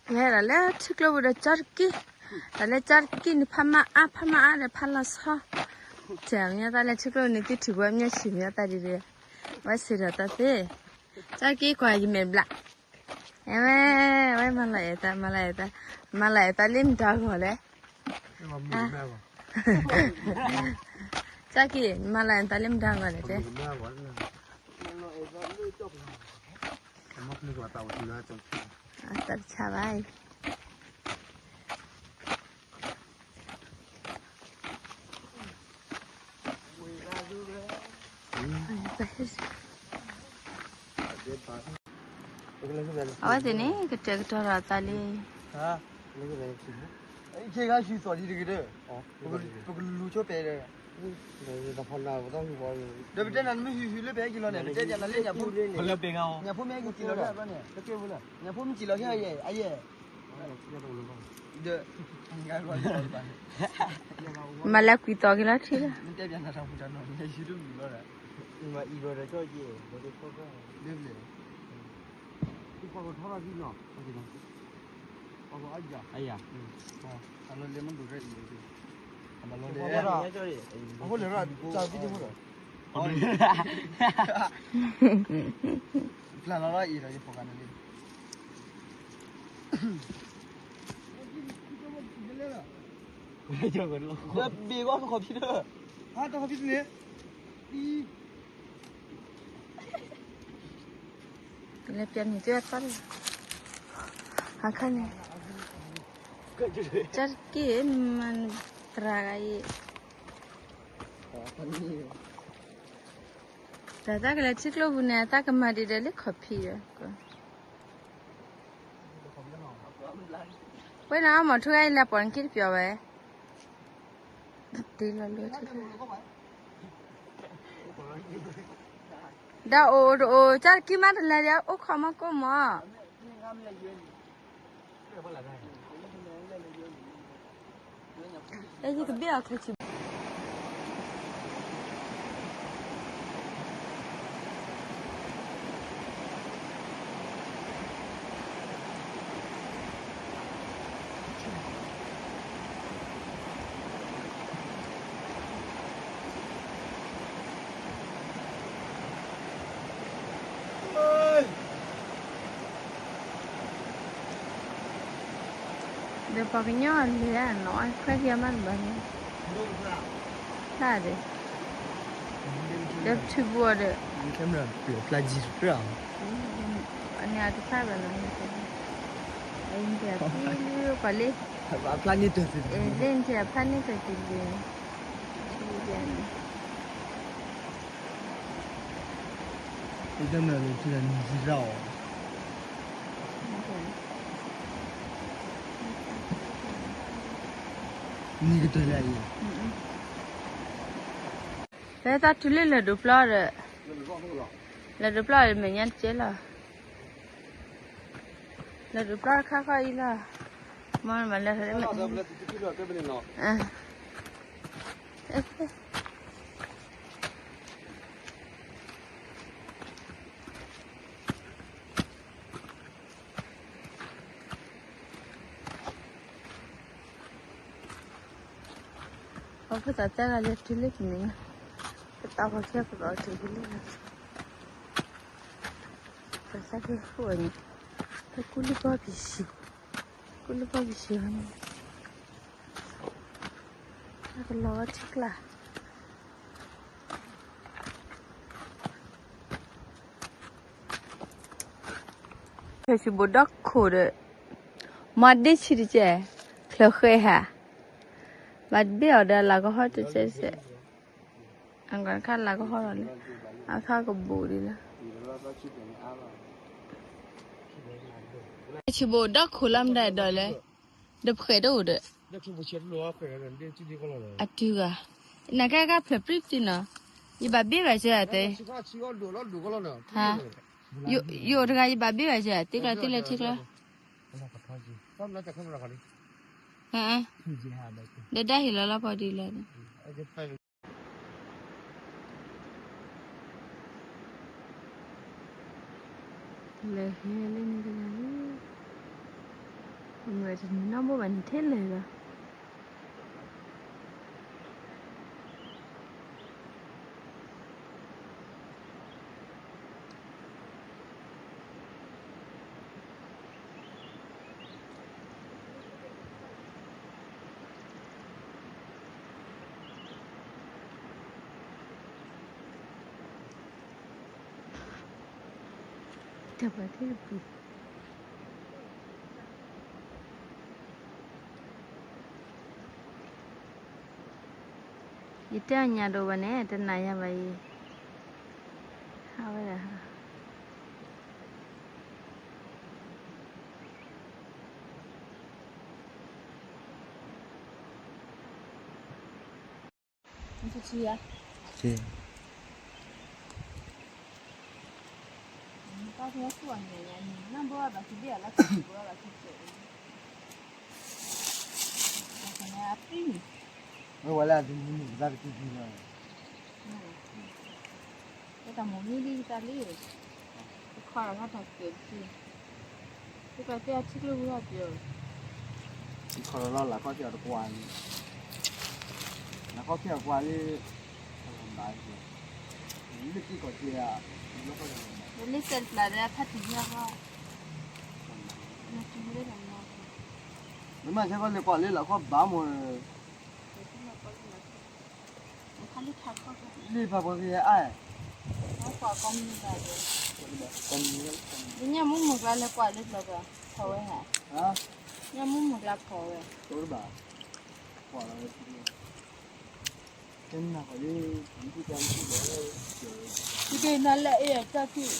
ယဟဲဒီးလၢထံကျိပူၤဒီးကၠီတကံၢ်, ဒီးလၢကၠီတကံၢ်န့ၣ် ဖးမါအါ ဖးမါအါဒီးဖးလီၤဆီ, တဲမညီတၢ်လၢထံကျိန့ၣ် သုထံၣ်ဘၣ်မညီဆံးမညီတၢ်ဒ်လဲၣ်, ဝဲဆံးဒီးတၢ်သ့, ကၠီတကံၢ်ကွၢ်ယမဲာ်ဘျး, အဝဲ, ဝဲမၤလီၤအဲၣ်တၢ် မၤလီၤအဲၣ်တၢ်, မၤလီၤအဲၣ်တၢ်လၢမတၤဂီၤလဲၣ် ကၠီတကံၢ် မၤလီၤအဲၣ်တၢ်လၢမတၤဂီၤလဲၣ်တဲ, တၢ်တဆါဘၣ်အံၤ အဝဲသ့ၣ်န့ၣ် ကတဲာ်ကတီၤဒီးအသးလံ, ခ့ဂၤဆူသီၣ်လံတဂ့ၤဒီး, ပကလူၤဆိပဲာ်ဒီး, ဒီးပတဲနၤနမ့ၢ်ဟံးဟံးလၢပဲာ်ဟဲက့ၤလီၤန့ၣ် ပတဲပၠးနၤလၢညၣ်ဖိ, ညၣ်ဖိမ့ၢ်ဟဲက့ၤလီၤန့ၣ် အဘျီန့ၣ်, ညၣ်ဖိမ့ၢ်ကံၣ်လီၤဟဲအယဲၢ်, အယဲၢ်, ဒီး မၤလၢကွံာ်သီၣ်က့ၤလီၤထံလီၤ, မ့ၢ်တဲပၠးနၤတၢ်ဖူတၢ်နီၣ် နယူၤတမံၤလီၤဒီး, မၤအံၤဒီးတၢ်ကၠီက့ၤ, လၢဘျဲၣ်, ထီထီၣ်သံနီၣ်, အယၤ, အလီၤလဲၤမ့ၢ်ဒိၣ်ရၢအံၤ, အလီၤလဲၤ, အဃိန့ၣ်ဒီး တၢ်သံတမ့ၢ်ဒီး, ပျၢ်လီၤလီၤအံၤဒီးယဖီၣ်ဃာ်န့ၣ်လံ ဒီးဘ့ၣ်ဂီၢ်ကခီၣ်ဖံးဒီး, ဟါတခီၣ်ဖံးတန့ၣ်, လၢပျၢၤန့ၣ် အခါန့ၣ်, ကၠီတက့ၢ် နမၤနသရၣ်ဂၤအံၤ, ဒီးတၢ်ကလဲၤထံကျိပူၤန့ၣ် တၢ်ကမၤဒ်ဒီးလၢခီၣ်ဖံးဒီး ဝဲန့ၣ်အမီၤထူဂၤအံၤလၢပှၤနခံတပျီၤဝဲ, တ့လီၤလၢ, ဒီးအိၣ်တအိၣ် ကၠီတကံၢ်မးတလဲၤဒီး အိၣ်ခိးမီၢ်ကိၢ်မီၢ်, ယကဘ့ၣ်အီၤချ့ဆံး ဒီးပှၤကညီလဲၤနီၤ ခွဲးကယၤမးတဘၣ်န့ၣ်, ဖျါဒီး, ဒီးပထံၣ်ဘၣ်ဒီး, ဖျါ, အန့ၣ်အတဖျါဘၣ်နီၤ, အအံၤန့ၣ်ပှၤလၢ, လၢန့ၣ်တဖျါန့ၣ်တၢ်တဂ့ၤ, န့ၣ် နံၤကတၢၢ်လၢအံၤ, ဖဲတၢ်တုၤလၢလၢၢ်ဒိးပျီဒီး, လၢၢ်ဒိးပျီဒီးမဲာ်ညါတကဲလီၤ, လၢၢ်ဒိးပျီတခါဃီအံၤလီၤ, မ့ၢ်မၤလၢာ်, အဖိသၣ်သၢဂၤလဲၤတုၤလၢပမဲာ်ညါ, ပတၢ်ဖီၣ်ခဲပဘၣ်အီၤတုၤလံ, ပသးက့ၤဃိန့ၣ်, ပကူလံဘီပံၤဆံး, ကူလံဘီပံၤဆံးန့ၣ်, တၢ်ကလီၤဝဲထံကျါ ချၢၣ်စံးဘိၣ်ဒီခိၣ်ဒီး, မၤဒ့ဆံးတကဲ, ချၢၣ်ဃဲဟး, ဘၣ်တဘ့ၣ်အီၤဒီးလၤကဟီတကဲစဲး, အကခါလၤကဟီဒီးလၢ, အခါကဘိၣ်ဒ်လီၤ, ချၢၣ်စံးဘိၣ်ဒီခိၣ်လီၤမတၤဒီးလဲၣ်, ဒီးဖှဲးတအိၣ်ဒီး အတုၤဂၤ, နကဲကဖျၢၣ်ပြံၣ်ပတုၤနီၤ, ယဘၣ်ဘ့ၣ်ဘၣ်စၢၤတဲ, ယအိၣ်တဂၤယဘၣ်ဘ့ၣ်ဘၣ်စၢၤ တ့ကျီတ့လဲၣ်ထံကျီ, ဒီးဒၣ်ဟ့ၣ်လီၤလီၤပှၤဒ်လဲၣ်, လဲၤဟဲလၢန့ၣ်တဂၤလံ. မ့ၢ်တနံၤနီၢ်ဘိဘၣ်န့ၣ်ထဲလဲၣ်လီၤ. တၢ်ပှၤထဲတပူၤ ယတဲအညၣ်ဒိၣ်ဘၣ်န့ၣ် တနာ်ယၤဘၣ်အံၤ, ဟးဝဲဒၣ်ဟး ဝဲလၢအဒုးမူန့ၣ် ကသးတကံကံလီၤ. တၢ်မိၣ်မံလံကသးလံ, တခီၣ်လီၤတၢ်ကဲးတကံ, တၢ်တဲအထံကျိပူၤဟီၣ်ပၠီ, တခီၣ်လီၤလၢလၢ်ခီၣ်ထံးအီၤတကွၢ်န့ၣ်, လၢ်ခီၣ်ထံးအီၤတကွၢ်လံ, လၢကံကီၢ်က့ၤဧါ, လၢစဲးတပျၢ်ဒီးဖးတံၢ်ညါဃီ, နမ့ၢ်ဆဲးကီးလဲၤကွၢ်လၢလၢ်ခီၣ်ဘၣ်မ့ၢ် လ့ၣ်ဖးပှၤကယဲၢ်အါ, ညၣ်မူမုၢ်ကျါလဲၤကွၢ်လၢကျီၤဘၣ်, ဖီၣ်ဝဲဟဲ, ညၣ်မူမုၢ်ကျါဖီၣ်ဝဲ, တက့ၤနၤလၢအ့ၣ်အတၢ်က့ၢ်,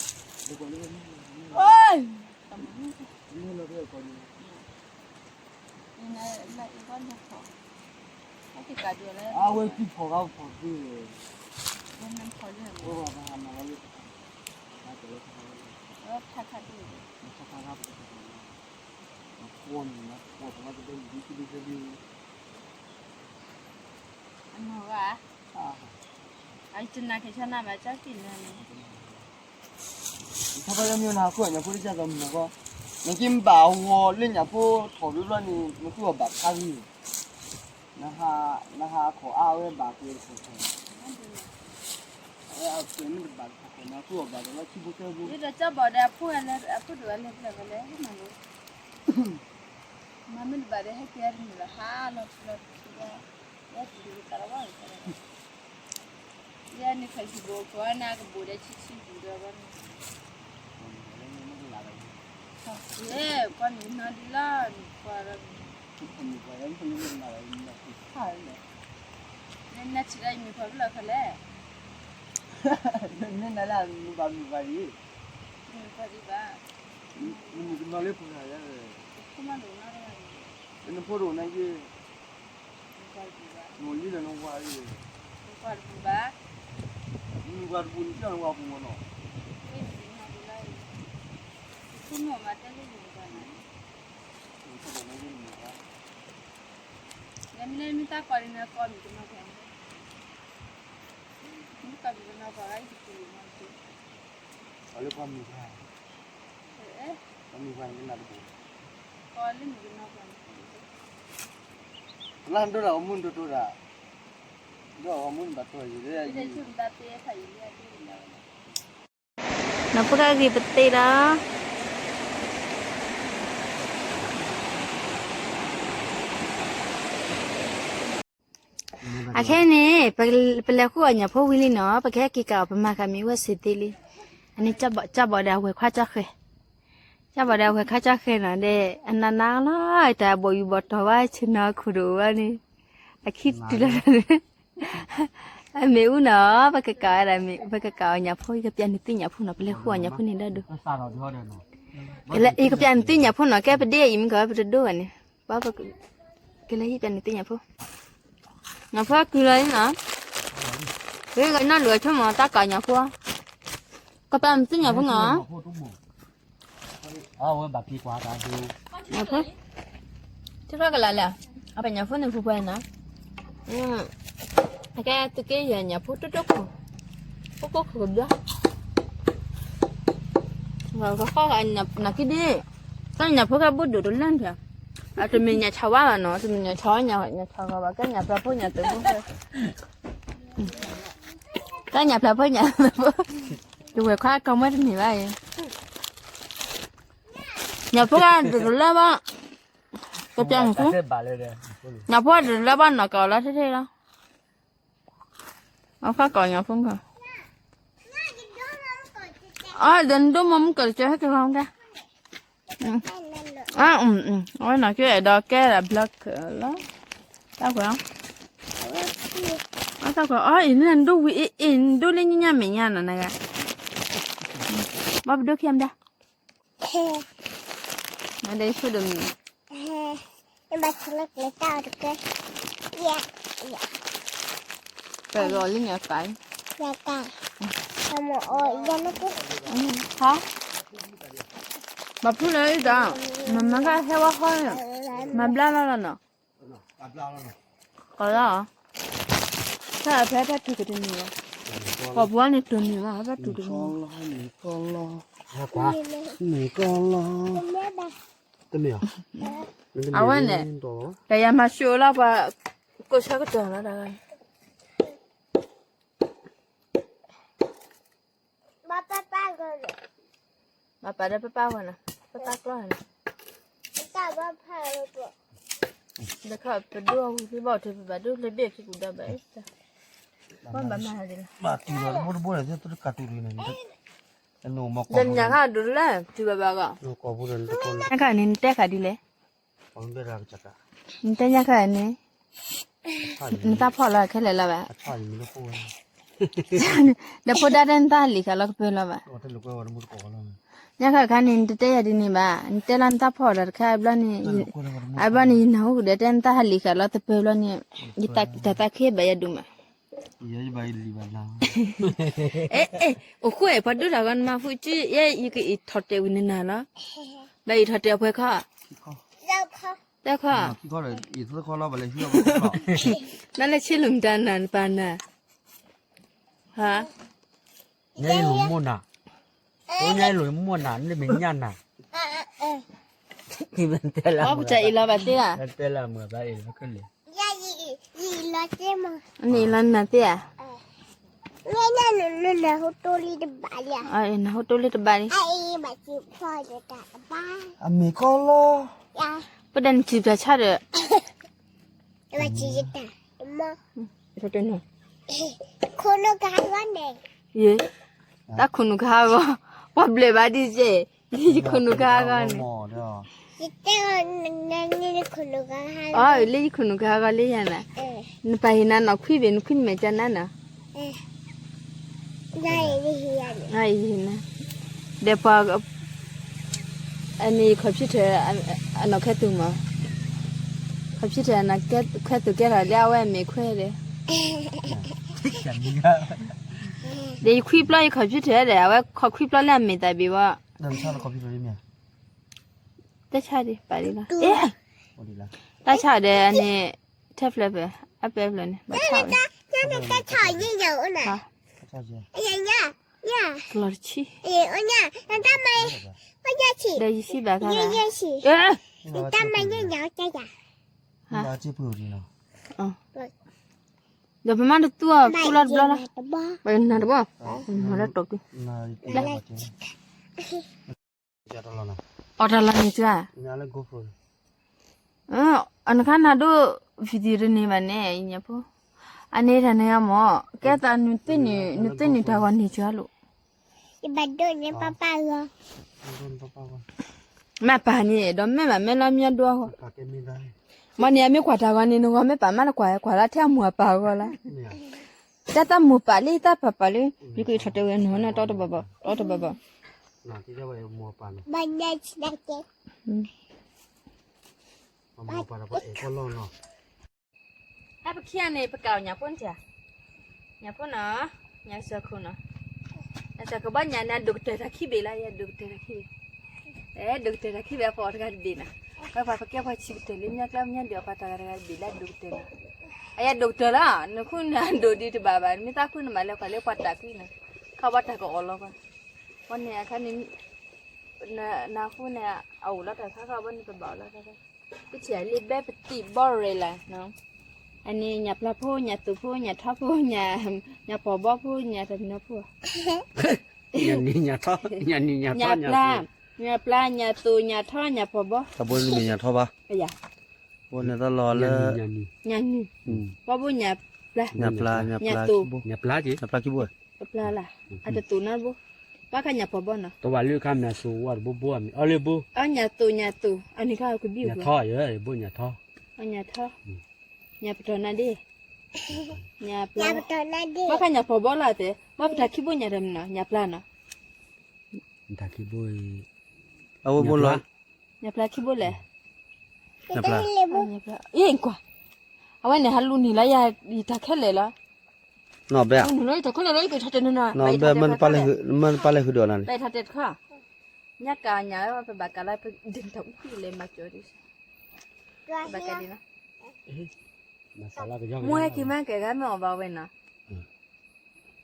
အဝဲသံဖီၣ်ဂၤဖီၣ်သ့, အနီၢ်ဂၤ, အတနာ်က့ၤဆါနၤဘၣ်ကၠီက့ၤနၤန့ၣ် ထီၣ်ဖဲလၢမ့ၢ်နဟးခိၣ်ညၣ်ဖိတကၢ်သိးမုၢ်နၤဃီ, နက့ၤမ့ၢ်ဘၣ်အဝီၤလၢညၣ်ဖိထီၣ်ဘျီဘျီန့ၣ် နသူၣ်အီၤဘၣ်ဖးဂ့ၤ, နဟးခိၣ်အါဝဲဘၣ်က့ၤတခိၣ်ခိၣ်, အဝဲအပှဲၤမ့ၢ်တဘၣ်တခိၣ်ခိၣ် နသူၣ်အီၤဘၣ်ဒီးလီၤခံဘိသၢဘိ, ဒီးကၠီဘီၣ်ဒီးအဖိအလဲၤအဖိဒိၣ်အလဲၤဖျၢၣ်ဝဲလဲၣ်မးလီၤ, မ့ၢ်တဘၣ်ဒီးဟဲက့ၤတမုာ်လီၤဟါလီၤထူလီၤထူဒီး ယဲန့ၣ်ခီၣ်ဟံၣ်ဘိၣ်ကီးနၤကဘိၣ်ဒီးဆံဆံပူၤဒီးဘၣ်န့ၣ်, ကွၢ်မုၢ်နီၢ်ဒံးလီၤမုၢ်ကွၢ်ဒီး, နထံၣ်ဒီးယမုၢ်ကွၢ်ဖဲလဲၣ်ခီလဲၣ်, မုၢ်ကွၢ်ဒံးဘၣ်, မုၢ်ကနီၤလၢပှၤဂၤယါ, နဖိဒိၣ်နၤက့ၤ နလံလၢနဝၤလံ, နကွၢ်တပူၤဘၣ်, နကွၢ်တပူၤန့ၣ် ကၠီနဝၤပူၤမနီၤ, ယမ့ၢ်လၢမ့ၢ်တၢ်ကွၢ်ဒ်န့ၣ် ကိးမုၢ်ကနီၤကွၢ်, မ့ၢ်ကိးမုၢ်ကနီၤကွၢ်ဂၤအံၤတပူၤမနီၤ, အလၢပှၤမုၢ်ပှၤ, ပှၤမုၢ်ပှၤန့ၣ်ကနၣ်တဘိ, ကိးလၢမုၢ်ကနီၤကွၢ်န့ၣ်, လၢဒိၣ်ဒၣ်အမုၢ်ဒိၣ်ဒိၣ်ဒၣ်, ဒိၣ်အမုၢ်ဘၣ်တီၢ်ယံၤလၢအယံၤ, နီၢ်ဖိကဂ့ၤပသ့လီၤ. အခဲအံၤန့ၣ် ပလဲၤဃုအီၣ်ညၣ်ဖိဝံၤလံနီၤ ပကဟဲက့ၤကးအီၤ ပမၤဃာ်မ့ၢ်ဝဲစ့ၢ်သ့လံ. အန့ၣ် ကၠီဘီၣ်ဒီးအဝဲၢ်ခွါကၠီဃဲၤ, ကၠီဘီၣ်ဒီးအဝဲၢ်ခွါကၠီဃဲၤနီၤ ဒီးအနးနးလီၤ တၢ်ဘီၣ်ယံၤဘီၣ်တီၢ်ဝဲဆ့ၣ်နီၤခိၣ်ဒိၣ်ဝဲန့ၣ်, အခံတုၤလီၤန့ၣ် အမ့ၢ်အူနီၤ ပကကးဝဲဒၣ်မ့ၢ် ပကကးအီၣ်ညၣ်ဖိ ယကပျးနသုညၣ်ဖိနီၤ ပလဲၤဃုအီၣ်ညၣ်ဖိန့ၣ်ဒီးဒိၣ်, ယကပျးနသုညၣ်ဖိနီၤ ကဲပဒ့အံၤမ့ၢ်ကီး ပတဒိဂၤန့ၣ်, ဘၣ်ပကလဲၤဟံးပျးနသုညၣ်ဖိ, ညၣ်ဖိကုလီၤနီၤ, ဝဲကနၣ်လိာ်အဆိကမိၣ်တၢ်ကးညၣ်ဖိ, ကပျးနသုညၣ်ဖိနီၤ အဝဲဘၣ်က့ၤကွၢ်တၢ်ဒိၣ်, ညၣ်ဖိ, ထံၣ်ထီၣ်ကလၤလဲၣ်, အပညၣ်ဖိန့ၣ်ဖုဖဲနီၤ, အကဲသုးက့ယဲၢ်ညၣ်ဖိတိတိခိၣ်, ခိၣ်ခိၣ်ခိၣ်ကဘျီ, ကဃီနၤက့ဒ့, တၢ်ညၣ်ဖိကဘိဒိၣ်တလၢ်ထီၣ်, အတမ့ၢ်ညၣ်ဆါဝါဘၣ်နီၤ, တမ့ၢ်ညၣ်ဆါဝါ, ညၣ်ဆါဂီၤဘၣ်, ကဲညၣ်ဖျါဖိညၣ်သုးဖိ, ကဲညၣ်ဖျါဖိညၣ်သုးဖိ, တဝဲၢ်ခွါကီၢ်မွဲတမ့ၢ်ဘၣ်အံၤ, ညၣ်ဖိကတလၢဘၣ်, ကစၢ်, ညၣ်ဖိတလၢဘၣ်နီၢ်ကီၢ်လီၤထဲထဲလီၤ, အဖၣ်ကီၢ်ညၣ်ဖိကီၢ်, အဒီးနဒိၣ်မးမုၢ်ကီၢ်တကဲဟဲက့ၤလီၤကဲ အဝဲနီၢ်က့အဲၣ်ဒိးကဲဒၣ်ဘျီကလီၤ, တၢ်ကွဲး, တၢ်ကွဲး, အအံၤနဒိၣ်ဝံၤအ့ၣ်အ့ၣ် နဒိၣ်လၢညါညါမဲာ်ညါနီၤနဂၤ, ဘၣ်ပဒိၣ်ခံမဒၣ်, မဒၣ်ဆိဒိၣ်မံၤ, ဘၣ်ဆိလၢကျဲတၢ်အီၤတကဲ, ပဂီၤလံန့ၣ်အကါ, ဟါ, ဘၣ်ဖုလၢအံၤဒီး, မမါကဟဲဝဲဃီ, မၤဘျါလီၤလီၤနီၤ, ကီးလီၤ, တၢ်ဖဲဖဲတုၤကတနံၤဘၣ်, ကီးပူၤန့ၣ်တုၤနံၤဘၣ် ဖဲတုၤကတနံၤ, မ့ၢ်ကီးလီၤ, မ့ၢ်ကီးလီၤ, အဝဲန့ၣ်, တယၤမၤဆိလီၤပှၤ, ကိးဆၢကတီၢ်လီၤတဂၤန့ၣ် ဘၣ်ပာ်ဒီးပပၢ်ဝဲနီၤ, ပပၢ်ကျီၢ်န့ၣ်, ဒီးခီပဒိၣ်အဝံၤသ့ၣ်ဘၣ်အီၤထဲပဘၣ်ဒိၣ်လၢဘ့ၣ်ခံကူဒီးဘၣ်, ဘၣ်မၤဒ်လဲၣ်, ဘၣ်တုၤလီၤတဘိတဘိန့ၣ်, ဒီးညၣ်ခါဒိၣ်လၢ တုၤဘၣ်ဘၣ်ဂီၢ်, ညၣ်ခါန့ၣ် နတဲခါဒ်လဲၣ် နတဲညါခါန့ၣ်, နတၢ်ဖီၣ်လီၤခဲလၢာ်လီၤဘၣ်, ဒီးဖိဒါတဲနတၢ်ဟးလံာ်ဃာ်လီၤကပၢၤလီၤဘၣ်, ညါခါခါန့ၣ် နတတဲယၤဒ်န့ၣ်ဘၣ်, နတဲလီၤနတၢ်ဖီၣ်ဒီးတခါဘျီန့ၣ်, အဘျီန့ၣ် ယနၢ်ဟူကဒီးတဲနတၢ်ဟးလံာ်ဃာ်လီၤသပၢၤဘျီန့ၣ်, ယတၢ်သးခ့ဘၣ်ယဒိၣ်မး, အဲ, အိၣ်ဃိပှၤဒိၣ်တၢ်ဂီၤနမၤဖူကၠံ ယဲအံၤကအံးထီၣ်တဲာ်ဝံၤနနၤလီၤ, ဘၣ်အံးထီၣ်တဲာ်အပှဲၤခီ, သၢခီ, နလဲၤဆ့လိာ်မတၤနၤနပၢ်နၤ, ဟါ, ညါအံၤလိာ်မိၢ်နၤ, အိၣ်ညါအံၤလိာ်မိၢ်နၤ နမ့ၢ်ညၣ်နၤ, အီပတၢ်အံးလီၤဘၣ်သ့ဧါ, တဲလၢမုာ်ဘၣ်အံၤလီၤခဲလၢာ်, နအံးလီၤနၤသ့ဧါ, နဟိတိၢ်လံတဘၣ်လံ, အမ့ၢ်ကီၢ်လီၤ, ပဒၣ်နစံးပျၢ်ဆၣ်ဒီး တၢ်ခိၣ်နူာ်ကဟးဂီၤ, ပှၤဘျဲၣ်ဘၣ်ဒ်စဲး, ယခိၣ်နူာ်ကဟးဂီၤန့ၣ်, အလၢယခိၣ်နူာ်ကဟးဂီၤလၢယၤနၤ, နပၢ်ဟ့ၣ်နၤနီၢ်ခွံဘ့ၣ် နခွံမဲာ်ကနါနီၤ ဒီးပှၤ, အန့ၣ် computer အနီၢ်ခဲသူၣ်မး, computer အနီၢ်ခဲသူၣ်ကဲထီၣ်လၢအဝဲအမ့ၢ်ခွဲဒီး, ဒီးယခွံပျီယ computer ဒီး အဝဲခီခွံပျီလၢအမ့ၢ်သးဘ့ၣ်ဘၣ်, တၢ်ဆါဒံးပာ်ဒံးလီၤ, တၢ်ဆါဒီးအန့ၣ်, ထဲဖျၢၣ်ဖဲ, အပဲဖျၢၣ်န့ၣ်, ဘၣ်ဆါဝဲ, ကလီၤတဆံ, ဒီးယစံးဘၣ်သးဘၣ်, ဒီးပမၤတသူအီၤပူလီၤတဘျီလီၤ, ပနၤတဘီ, နၤလၢတီၢ်ကွံာ်, အီၣ်တၢ်လီၤန့ၣ်စှၤ, အနခါနၤဒိၣ် video တန့ၢ်ဘၣ်န့ၣ် ညၣ်ဖိ, အန့ၣ်တၢ်န့ၣ်အမ့ၢ် ကဲသးနုၤသ့ၣ်နုၤတၢ်ဂီၤန့ၢ်စှၤလိာ်, မ့ၢ်ပၢ်န့ၣ် ဒီးမ့ၢ်ဘၣ်မ့ၢ်လီၤမ့ၢ်ဒိအဂီၢ်, မ့ၢ်န့ၣ် အမ့ၢ်ကွၢ်တၢ်ဂီၤန့ၣ် နဂီၢ်မ့ၢ်ပာ်မးလၢကွၢ် ကွၢ်လၢထဲအမိၢ်အပၢ်အဂီၢ်လၢ, တၢ်တၢ်မိၢ်ပၢ်လၢ တၢ်ပၢ်ပၢ်လၢ, ယကထီၣ်တဲဝဲနဟီန့ၣ် တီတဘီဘီ, တီတဘီဘီ, တၢ်ပခံဂၤန့ၣ် ပကးအီၤညၣ်ဖိန့ၣ်, ညၣ်ဖိနီၤ, ညၣ်စၢခိၣ်နီၤ, ညၣ်စၢခိၣ်ဘီညၣ်န့ၣ် အဒိၣ်ကတၢၢ်တၢ်ခံဘ့ၣ်လၢ ယဒိၣ်ကတၢၢ်တၢ်ခံဘ့ၣ်, အဲ ဒိၣ်ကတၢၢ်တၢ်ခံဘ့ၣ် ပအီၣ်တဂၤတဘ့ၣ်နီၤ, ပှၤပှၤပကဲပှၤဆံးကတၢၢ်လၢ မ့ၢ်ကျဲမ့ၢ်ဒိၣ် ပှၤတဂၤတဂၤတဘ့ၣ်လၢဒိၣ်ကတၢၢ်နီၤ, အယဒိၣ်ကတၢၢ်လီၤ, နဃုန့ၣ်အဒိၣ်ဒံးတဘၣ်ဘၣ်, မ့ၢ်သးဃုန့ၣ်မးလၢပှၤလၢပှၤတၢ်ကွံနီၤ, ခီဘၣ်တၢ်ကအိၣ်လီၤပှၤ, ပှၤန့ၣ်အခါန့ၣ်, နဃုန့ၣ် အအိၣ်လီၤတၢ်ခါခါဘၣ်န့ၣ် ပဘၣ်အိၣ်လီၤတၢ်ခါ ကထံၣ်လံဘဲပတံၢ်ဘီရဲၣ်လၢ်, အန့ၣ်ညၣ်ပျၢ်ဖိ ညၣ်သူၣ်ဖိ ညၣ်ထီဖိ ညၣ်ပီၢ်ဘီဖိ ညၣ်တနီၤဖိ, ညၣ်နံၤညၣ်ထီ ညၣ်နံၤညၣ်ထီ ညၣ်ပျၢ် ညၣ်ပျၢ် ညၣ်သူၣ် ညၣ်ထီ ညၣ်ပီၢ်ဘီ, တၢ်ဘိန့ၣ်မ့ၢ်ညၣ်ထီဘၣ်, ညၣ်နံၤ, ဘီဘိ ညၣ်ပျၢ်, ညၣ်သူၣ်, ညၣ်ပျၢ်ခံဘိ, ပျၢ်လၢ်, အတသူၣ်နီတဘိ, ဘၣ်ခါညၣ်ပီၢ်ဘီနီၤ, တဝဲလၢခါမ့ၢ်အစိဝါတဘိဘိအမ့ၢ်အီၤလၢဘိ, အညၣ်သူၣ် ညၣ်သူၣ် အန့ၣ်ခါကဘံၣ်ညၣ်ထီ, ဘိညၣ်ထီ, ညၣ်ထီ, ညၣ်ပတီၢ်နါဒ့, ညၣ်ပျၢ်, ဘၣ်ခါညၣ်ပီၢ်ဘီလီၤသ့, ဘၣ်ပတၢ်ခံဘိညၣ်တမံၤနီၤ ညၣ်ပျၢ်နီၤ, တၢ်ခံဘိ, အဝဲဘိလီၤ, ညၣ်ပျၢ်ခံဘိလဲၣ်, ညၣ်ပျၢ်, အ့ၣ်ကွၢ်, အဝဲန့ၣ်ဟးလူၤနံၤလၢယၤ ယတၢ်ခဲလၢာ်လီၤ, နီၢ်ဘဲ, နီၢ်ဘဲ, မ့ၢ်နပာ်လဲၤဃုာ်ဒီးနၤန့ၣ်, ညၣ်ကၤညၣ်ဝဲပဘၣ်ကးလၢပဒ်တၢ်အူထံလဲၤမၤကၠီဒ်, ဘၣ်ကးဒ်နီၤ, မ့ၢ်ဟဲက့ၤမၤကဲၤဂၤမ့ၢ်အီၣ်ဘၣ်ဝဲနီၤ,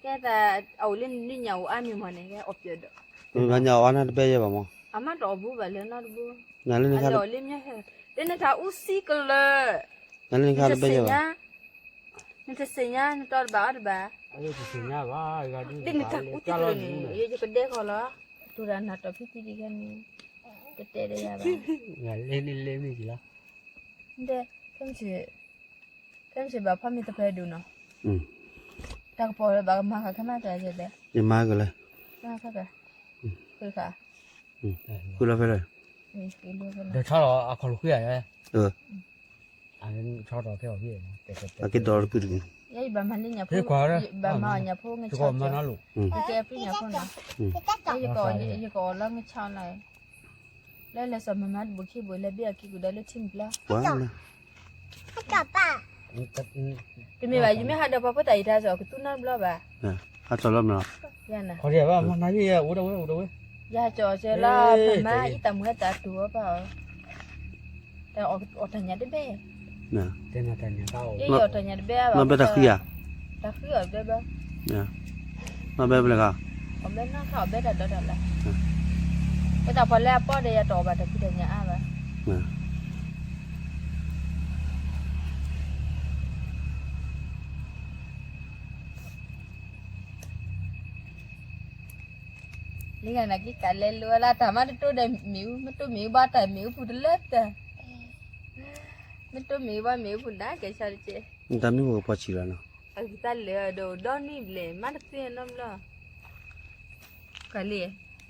ကဲသး အအိၣ်လၢနညၣ်အိၣ်အါမံၤမီၢ်န့ၣ် ကဲအီၣ်ပၠးဒီး, ညၣ်အိၣ်အါနၤတဘဲယဲဘၣ်မီၢ်, အမ့ၢ်တအီၣ်ဘူးဘၣ်လၢနီတဘူး, အလီၢ်လၢမ့ၢ်ဟဲ, လၢနတၢ်အူစံကလၢာ်, နတသ့ၣ်ညါ, နတသ့ၣ်ညါ နတီတဘၣ်အီတဘၣ်, ဒ်နတၢ်အူစံကလၢာ်န့ၣ် ယကဒဲဃီလီၤ, တိၢ်တၢ်နၢ်တီၢ်ဖံဖံဒ်ခဲန့ၣ်, တတဲဒီးယၤဘၣ်, ဒ်, ခဲမုၢ်ဆ့ၣ်ဘၣ်ဖီမ့ၢ်တဖဲဒိၣ်နီၤ, တၢ်ကပီၤလၢဘၣ်ကမၤဃာ်ခဲမးတၢ်ယဲၢ်လဲၣ်, ယမၤကလဲၣ်, ဃုဃာ်, ဃုလီၤဖဲလဲၣ်, ဒီးဆီလီၤအခီၣ်လိာ်ဃံဧါ, အက့ၤဒီးတကုာ်တကုာ်, ယဘၣ်မၤလၢညၣ်ဖိ, ဘၣ်မၤအီၣ်ညၣ်ဖိငါဆီ, ကဲအဖံညၣ်ဖိနီၤ, ယကအီၣ်လၢငါဆီလီၤ, လၢလဲၤစီၤမၤမၤတဘိၣ်ခံဘိၣ် လဲၤဘ့ၣ်အက့ၤကူၣ်ဒီးလၢထံမုၢ်ပျီ, တမ့ၢ်ဘၣ် ယမ့ၢ်ဟးဒီးပှၤဖိသၣ်အံၤတၢ်စ့ၢ် ကသူနီတဘျီဘၣ်, ဟးထီၣ်လီၤမး, ယဟးကၠီၣ်စၢၤလီၤ မၤမၤအံၤတၢ်မူဟဲတၢ်တူၢ်အီၤဘၣ်အီၤ, တၢ်အီၣ်တၢ်ညၣ်တဘဲ, ယအီၣ်တၢ်ညၣ်တဘဲဘၣ်, တၢ်ဃံအီၣ်ဘဲဘၣ်, အီၣ်ဘဲနီၢ်ခါအီၣ်ဘဲတၢ်ဒီးတၢ်လၢ, ပတၢ်ဖီၣ်လၢအပီၢ်ဒီးယတအီၣ်ဘၣ်တၢ်ဖံးတၢ်ညၣ်အါဘၣ်, လၢဂၤနာ်က့ၤကးလဲၤလိာ်လၢတၢ်မၤတတိၢ်ဒီးမ့ၣ်အူ မ့ၢ်တိၢ်မ့ၣ်အူဘၣ်တၢ်မ့ၣ်အူပူၤတလၢတၢ်, မ့ၢ်တိၢ်မ့ၣ်အူဘၣ်မ့ၣ်အူပူၤနာ်က့ၤဆါတက့ၢ်, တၢ်မ့ၢ်ဝဲပှၤဆံးလီၤနီၤ, အဂံၢ်သးလၢာ်ဒီးဒီနံၣ်ဘျဲၣ် မၤတသ့နီတဘျီ, ကလံ,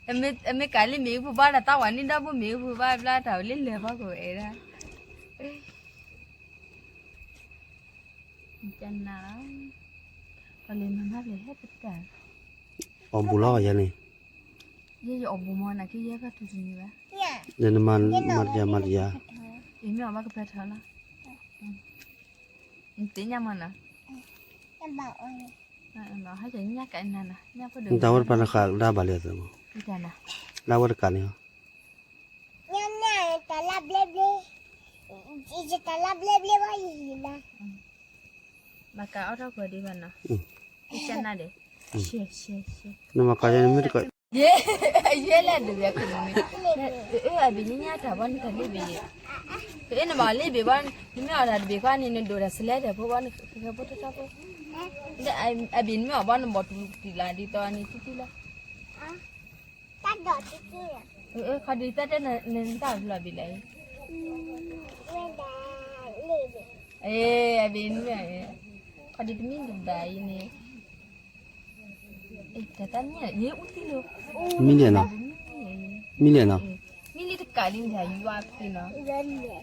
အမ့ၢ်ကးလံမ့ၣ်အူပူၤဘၣ်ဒီးသးဝဲန့ၣ်ဒီးဘိမ့ၣ်အူပူၤဘၣ်ဘျါတၢ်ဝဲလံလၢာ်ဖီခိၣ်အဲၣ်ဒၣ် ကနၣ်လီၤ, ပှၤလဲၤမၤမၤလဲၤဟဲပတၢ်, အီၣ်ဘူးလီၤယၤန့ၣ်, ယဲယအီၣ်ဘူးမီၢ်နာ်က့ၤယဲဖးထူတနံၤဘၣ်, ယနမၤတယၤမၤတယၤ, ယမ့ၢ်အီၣ်ဘၣ်ကပၢၤထီလီၤ, နသ့ၣ်ညါမီၢ်နီၤ, ဟဲကညါကနၤနီၤ ညါဖိဒိၣ်, နတၢ်ဝဲတပၤနဃာ်ကဒါဘၣ်လဲၣ်သၢမီၢ်, လၢဝဲတကးန့ၣ်, တၢ်လၢဘျဲဘျဲ, တၢ်လၢဘျဲဘျဲဘၣ်ယံၤလၢ, မၤကးအီၣ်ထီၣ်ကွၢ်ဒံးဘၣ်နီၤ, ကနၣ်ဒံး, နမၤကးယဲန့ၣ်မ့ၢ်တကး, ယဲလဲၣ်ဒုးဝဲခိၣ်နူာ်မ့ၢ်, အဘ့ၣ်ညါညါတၢ်ဘီနကလ့ဘ့ၣ်, အ့ၣ်နဘၣ်လ့ဘ့ၣ်ဘီ, နမ့ၢ်အီၣ်တၢ်တဘ့ၣ်ခွါန့ၣ် နဒိၣ်တၢ်စလဲတၢ်ဖိဘီ, နဃဲဖိတၢ်ဖိ, အဘ့ၣ်နမ့ၢ်အီၣ်ဘီနဘီတူၢ်တံၢ်လၢဒ်သိးန့ၣ်တံၢ်တံၢ်လီၤ, ခီဒုးသၢတဲနတၢ်ဘျီဘ့ၣ်လဲၣ်, အဘ့ၣ်နမ့ၢ်, ခီဒုးတမံၤဒုးဘၣ်အံၤန့ၣ်, တၢ်တၢ်မံၤ, မံၤလဲၣ်နီၤ, မံၤလဲၣ်နီၤ, မံၤလံတကးလံန့ၣ် ယွၤပတ့ၢ်နီၤ,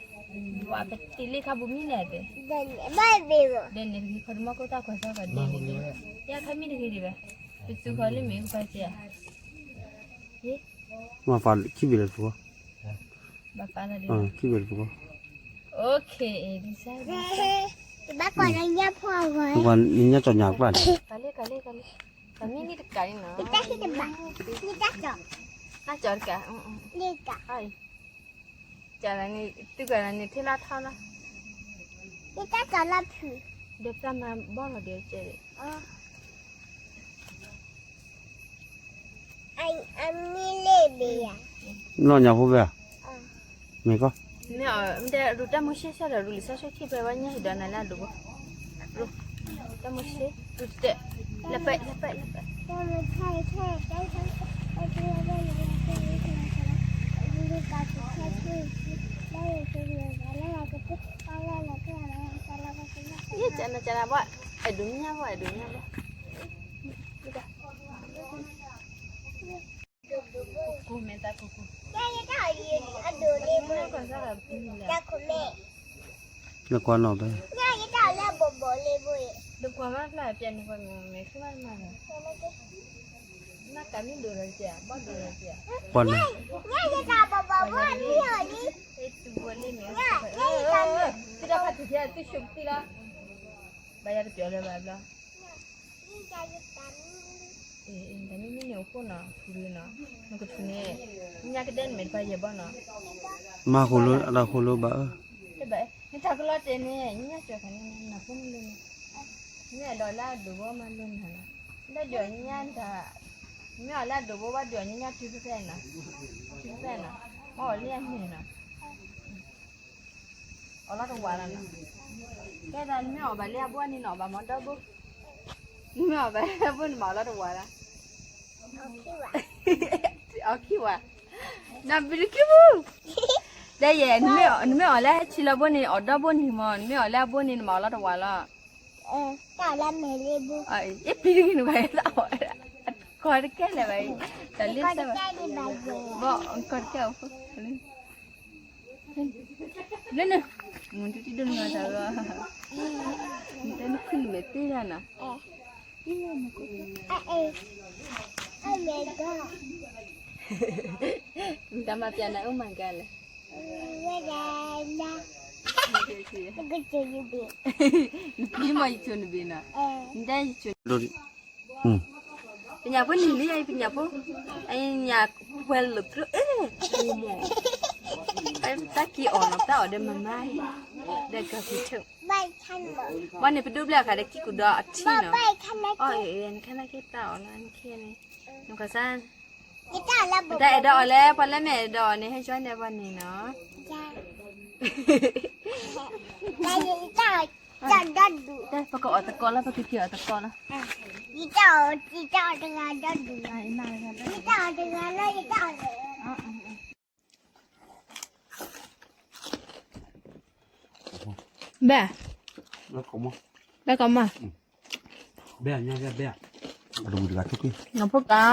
ယွၤပတ့ၢ်လံခါဘူးမံၤလဲၣ်တဲ, ဒ်န့ၣ်တဂ့ၤခီဒုးမီၢ်ကိၢ်တၢ်ခွဲးသီခီဒ်န့ၣ်တဂ့ၤ, ယဲခါမံၤတဂ့ၤဒံးဘၣ်, ပသူခီလံမ့ၢ်ကပၤစ့ၢ်ဧါ, ယဲ, မၤပာ်ခံဘ့ၣ်လၢတပူၤ, ဘၣ်ပာ်လၢဒ်ပူၤ, ဘၣ်ကီးညါဖိအဂီၢ်, ညါကီးညါပှၢ်န့ၣ်, ကလ့ကလ့ကလ့, တမံၤန့ၣ်တကးန့ၣ်နီၤ, တၢ်ကီးတကး, ကန့ၣ် သုကန့ၣ် ထံၣ်လၢထီလီၤ, ဒီးပတၢ်မၤဘီလီၤဒီးကဲ, နီၢ်ညၣ်ဖိဖဲ, မ့ၢ်ကီး, မ့ၢ်အီၤ မ့ၢ်တဲရူတၢ်မိၢ်ရှ့ၣ်ဆၢဒီး ရူလံာ်စီဆှံထံၣ်ဖဲဝဲညၣ်ဟံးဒီးနၤလၢအဒိးဘိ, ရူ, တၢ်မိၢ်ရှ့ၣ် ရူတတဲ, လၢပှဲၤ လၢပှဲၤ လၢပှဲၤ, ယကနကနဘၣ်, အဲၣ်ဒိးမ့ၢ်ညါဘၣ် အဲၣ်ဒိးမ့ၢ်ညါဘၣ်. လၢကွၢ်နီၣ်ဖဲ, ကွၢ်နီၣ်, သုတၢ်ဖးထံၣ်ထဲသုဆိကသံလီၤ, ဘၣ်ယၤတပျီလၢဘၣ်ဘျီ တမ့ၢ်မ့ၢ်န့ၣ်အိၣ်ဃိနီၤ ထူလံနီၤ, နကထူန့ၣ်, ညၣ်ကဒဲနမဲာ်တဖၣ်ယဲၢ်ဘီနီၤ, မၤဃိလၢအတၢ်ဃိလၢဘၣ်အၢ, နတၢ်ကလီတဲာ်န့ၣ် ညၣ်ကၠီၤခါန့ၣ် နဖိမုၣ်လၢန့ၣ်, မ့ၢ်အဲၣ်ဒိးလၢအဒိးဘိမၤလိန့ၣ်နီၤ, လၢဒုးအီၤညၣ်တၢ်, မ့ၢ်အီၤလၢအဒိးဘိဘၣ်ဒုးအီၤညၣ်ညၣ်ထူဖဲဖဲနီၤ, ထူဖဲနီၤ, မ့ၢ်အီၤလၢအမ့ၢ်နီၤ အီၣ်လီၤတဝးလီၤနီၤ, ကဲဒီးနမ့ၢ်အီၣ်ဘၣ်လၢအဘိန့ၣ်နအီၣ်ဘၣ်မၤဒီဘိ, နမ့ၢ်အီၣ်ဘၣ်လၢအဘိန့ၣ်မၤအီၣ်လီၤတဝးလီၤ, အီၣ်ခံဝး, နဘုးခံပူ, ဒီးယဲၢ်, နမ့ၢ်အီၣ်လၢဟဲဆံလီၤဘိန့ၣ် အီၣ်ဒီဘိန့ၣ်မး, နမ့ၢ်အီၣ်လၢအဘိန့ၣ် နမၤအီၣ်လီၤတဝးလီၤ, တၢ်အီၣ်လၢမဲာ်လ့ဘိ, အ့ ပျံၤတဂ့ၤနဘၣ်, ကီၢ်တကဲလၢၤဘၣ်, တၢ်လၢ, ဘၣ်ကီၢ်တကဲအီၤဖိ လၢန, မူတံၢ်တံၢ်ဒိၣ်နမၤတၢ်လီၤ, နတဲနခုနမဲာ်တ့ၢ်တၢ်နီၤ, တၢ်မၤပျဲနၤအိၣ်မၤကါလဲၣ်, နပျံၤမးယဆိနဘ့ၣ်နီၤ, နတဲယဆိ ပညၣ်ဖိနံၤလံပညၣ်ဖိ, အညၣ်ပှဲၤလၢာ်ကျိၣ်အၢ, တၢ်က့ၤအီၣ်နီၤ တၢ်အီၣ်ဒီးမၤမါ, ဒီးကီၢ်ဖံးထၢၣ်, ဘၣ်န့ၣ်ပဒိၣ်ဘျဲၣ်အခါဒီးကံၢ်ကူၣ်ဒီးအထံနီၤ, အီၣ်အံၤ နခါနၣ်က့တၢ်အီၣ်လၢနခ့န့ၣ်, နခါစၢ်, တၢ်အဲၣ်ဒိးအီၣ်လဲၣ် ပှၤလၢမ့ၢ်အဲၣ်ဒိးအီၣ်န့ၣ် ဟဲယွၤန့ၢ်ပှၤန့ၣ်နီၤ, ပကအီၣ်သကိးလၢ ပကက့ၤအီၣ်သကိးလၢ, ဘဲ, ဘဲကီးမး, နဖိကါ,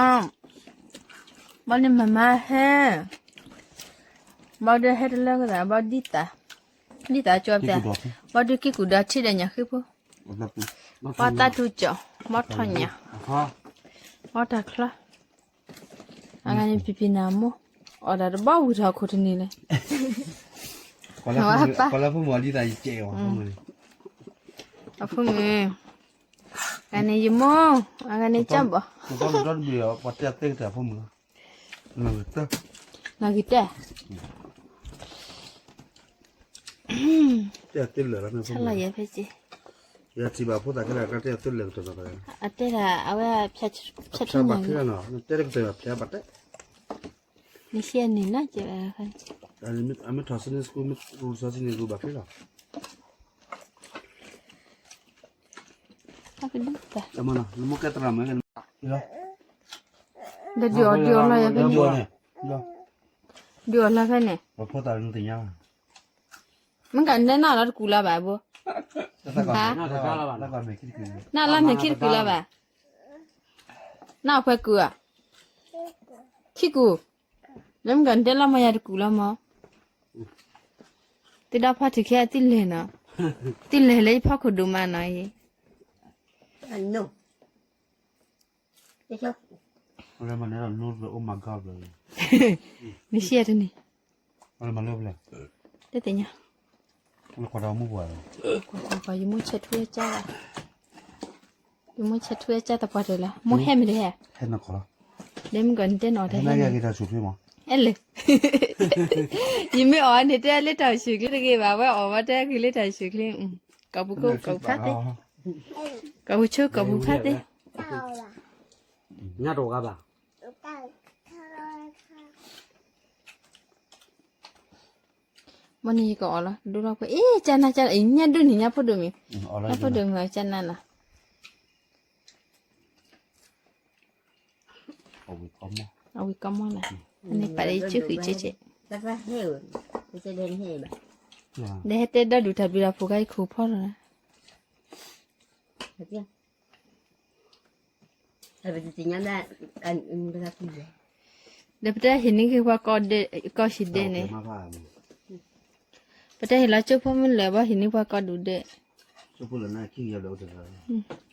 ဘၣ်န့ၣ်မၤမါဟဲ, ဘၣ်ဒီးဟဲတလၢကသး ဘၣ်ဒ်သး, ဒ်သးကၠီပျဲ, ဘၣ်ဒီးကံၢ်ကူၣ်ဒီးထံဒီးညၣ်ဃ့ဖိ, ဘၣ်တၢ်ထူကၠီ, ဘၣ်ထီၣ်ညၣ်, ဘၣ်တၢ်ချီ, အဂၤန့ၣ်ဖံဖံနၤမိၢ်, အီၣ်ဒၣ်တဘီဝံၤထီၣ်ခိၣ်တနံၤလဲၣ်, ပှၤလၢဖိမုၣ်ဒ်သးယကဲအီၤ, အဖိမုၣ်, အဂၤန့ၣ်ယမိၢ်, အဂၤန့ၣ်ကၠီဘီ, ပှၤတဲသ့ကတၢၢ်ဖိမုၣ်လီၤ, နဂ့ၤတဲ, ဆါလီၤယဲဖဲက့ၤ, ယထံၣ်ဘၣ်ဖိသၣ်ခဲလၢာ် တၢ်တဲအသ့လၢာ်ကတၢၢ်နီၤ, အတဲဒၣ်အဝဲဖျါ, ဖျါထူန့ၣ်, တဲတကတၢၢ်ဖျါဘၣ်တဲ, နဟံးန့ၢ်နီၤကဲ, အမ့ၢ်ထီၣ် Sunday school မ့ၢ်ရူလံာ်စီဆှံန့ၣ် ရူဘၣ်ချ့လီၤ, ဒီးဒုးအီၣ်ဒုးအီလီၤယဲဖဲန့ၣ်, ဒုးအီၣ်လီၤဖဲန့ၣ်, မ့ၢ်ကနၣ်လီၤတကူၣ်လီၤဘၣ်ဘိ, နၣ်လီၤမဲာ်ခံတကူၣ်လီၤဘၣ်, နၣ်အီၣ်ဖဲကူၣ်ဧါ, ခံကူၣ်, နမ့ၢ်ကနတဲလီၤမၢ်ယၤတကူၣ်လီၤမၢ်, တဒၣ်ဖီၣ်ထံးခဲအသ့ၣ်လဲၣ်နီၤ, သ့ၣ်လဲၣ်လၢယဖီခိၣ်ဒိၣ်မးနီၤအံၤ, နဆံးတန့ၣ်, တသ့ၣ်ညါ, ကွၢ်ကွၢ် ယမိၢ်ဆဲးထူဝဲကၢ်, ယမိၢ်ဆဲးထူဝဲကၢ်သပှၢ်တၢၢ်လီၤ, မိၢ်ဟဲမ့ၢ်တဟဲ, ဒ်မ့ၢ်ကီးနတဲနီၤတဟဲ, အဲလၢာ်, ယမ့ၢ်အီၣ်န့ၣ်တဲလၢတၢ်အိၣ်ဆူၣ်ချ့တဂ့ၤဘၣ်, ဝဲအီၣ်ဝဲတဲဂ့ၤလၢတၢ်အိၣ်ဆူၣ်ချ့, ကီၢ်ပူၤခိၣ်ကီၢ်ပူၤဖးသ့, ကီၢ်ပူၤဆိကီၢ်ပူၤဖးသ့, ညၣ်တအိၣ်ဂၤဘၣ် တၢ်, တၢ်, တၢ်, တၢ်, မ့ၢ်န့ၣ်ယကအီၣ်လီၤ ဒိၣ်ထီၣ်ဖိ အ့ ကၢ်နၢ်ကၢ်နၢ် အံၤညၣ်ဒိၣ်န့ၣ် ညၣ်ဖိဒိၣ်မ့ၢ်, ညၣ်ဖိဒိၣ်မ့ၢ်ကၢ်နၢ်နီၤ, အဝံၤကီမီၢ်နီၤ, အန့ၣ်ပာ်လၢယစုဃုာ်ကဲကဲ, ဒီးဟဲတဲဒီဒူၣ်တၢ်ဘျုးတၢ်ဖှိၣ်ခါအံၤခိၣ်ဖီလီၤနီၤ, ဒီးပတဲဟံးန့ၢ်က့ၤပှၤကီၢ်ဟံၣ်ဒဲးန့ၣ်, ပတဲဟ့ၣ်လီၤကၠိဖိမုၢ်လၢာ်ဘၣ် ဟံးန့ၢ်ပှၤကီၢ်ဒူၣ်ဒဲး, ကၠိဖိလၢာ်န့ၣ်ခံကယၤဘျဲၣ်အိၣ်တဂၤလီၤ,